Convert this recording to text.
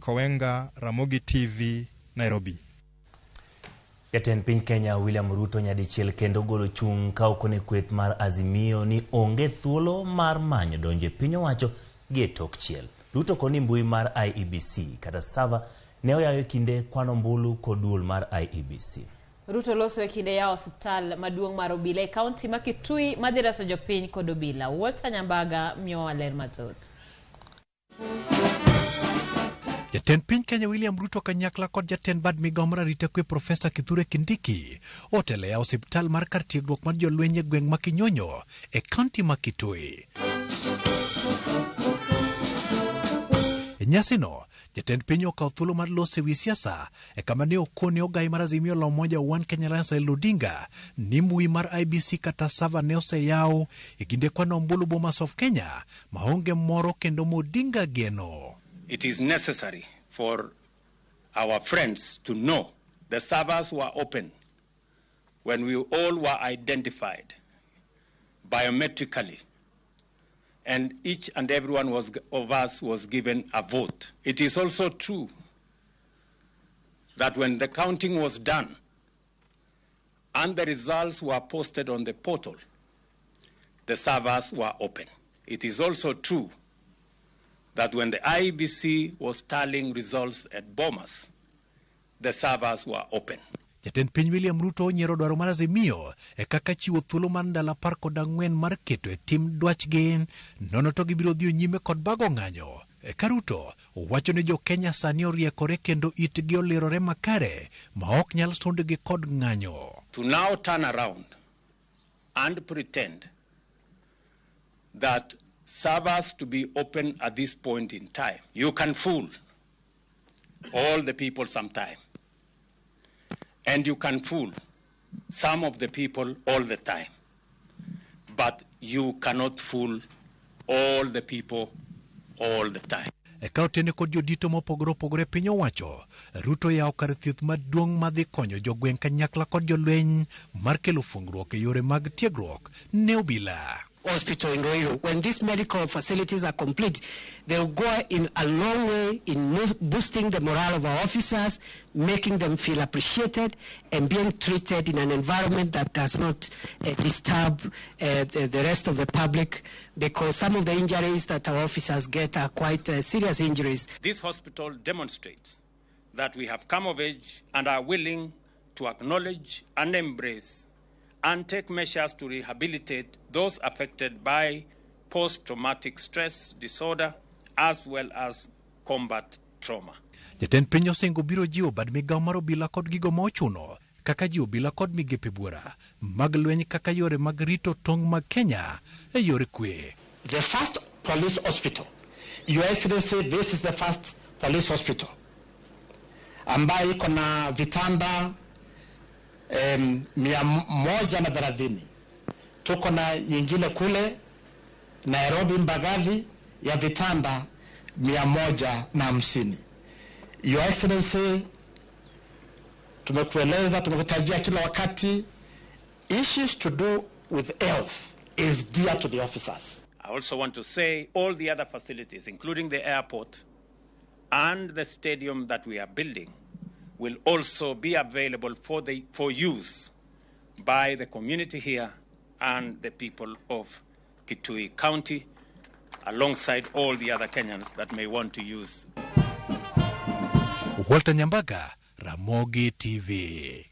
Kowenga, Ramogi TV, Nairobi. Jatend piny Kenya William Ruto nyadichiel kendo golo chung' ka okone kweth mar Azimio ni onge thuolo mar manyo donjo e piny owacho gi e tok chiel. Ruto koni mbui mar IEBC kata server ne oyaw e kinde kwano ombulu kod duol mar IEBC. Ruto loso e kinde yawo osiptal maduong' mar obila e kaunti ma Kitui madhi reso jopiny kod obila. Walter Nyambaga miyowa ler mathoth. Jatend piny Kenya William Ruto kanyakla kod jatend bad migawo mar arita kwe Profesa Kithure Kindiki otelo e yawo osiptal mar kar tiegruok mar jolweny e gweng' ma Kinyonyo e kaunti ma Kitui. E nyasino, jatend piny okawo thuolo mar loso e wi siasa e kama ne okone ogai mar Azimio la Umoja One Kenya Alliance Raila Odinga ni mbui mar IBC kata server ne oseyaw e kinde kwano ombulu Bomas of Kenya maonge moro kendo ma Odinga geno. It is necessary for our friends to know the servers were open when we all were identified biometrically, and each and every one of us was given a vote. It is also true that when the counting was done and the results were posted on the portal, the servers were open. It is also true that when the IEBC was tallying results at Bomas, the servers were open. Jatend piny William Ruto onyiero dwaro mar Azimio e kaka chiwo thuolo mar ndalo 14 mar keto e tim dwachgi, nono to gibiro dhi nyime kod bago ng'anyo. Ka Ruto wacho ni jo Kenya sani oriekore kendo itgi olirore makare ma ok nyal sundgi kod ng'anyo. To now turn around and pretend that servers to be open at this point in time, you can fool all the people sometime. And you can fool some of the people all the time. But you cannot fool all the people all the time. E ka otene kod jodito mopogore opogore piny owacho, Ruto yawo kar thieth maduong' madhi konyo jogweng' kanyakla kod jolweny mar kelo fungruok e yore mag tiegruok ne obila. Hospital in Ruiru. When these medical facilities are complete, they will go in a long way in boosting the morale of our officers, making them feel appreciated and being treated in an environment that does not disturb the rest of the public, because some of the injuries that our officers get are quite serious injuries. This hospital demonstrates that we have come of age and are willing to acknowledge and embrace and take measures to rehabilitate those affected by post-traumatic stress disorder as well as combat trauma. Jatend piny osingo biro jiwo bad migawo mar obila kod gigo ma ochuno kaka ji obila kod migepe buora mag lweny kaka yore mag rito tong' mag Kenya e yore kwe. The first police hospital, Your Excellency, this is the first police hospital ambayo iko na vitanda 130. Tuko na nyingine kule Nairobi Mbagathi ya vitanda 150. Your Excellency, tumekueleza, tumekutajia kila wakati, issues to do with health is dear to the officers. I also want to say all the other facilities, including the airport and the stadium that we are building, will also be available for use by the community here and the people of Kitui County, alongside all the other Kenyans that may want to use. Walter Nyambaga, Ramogi TV.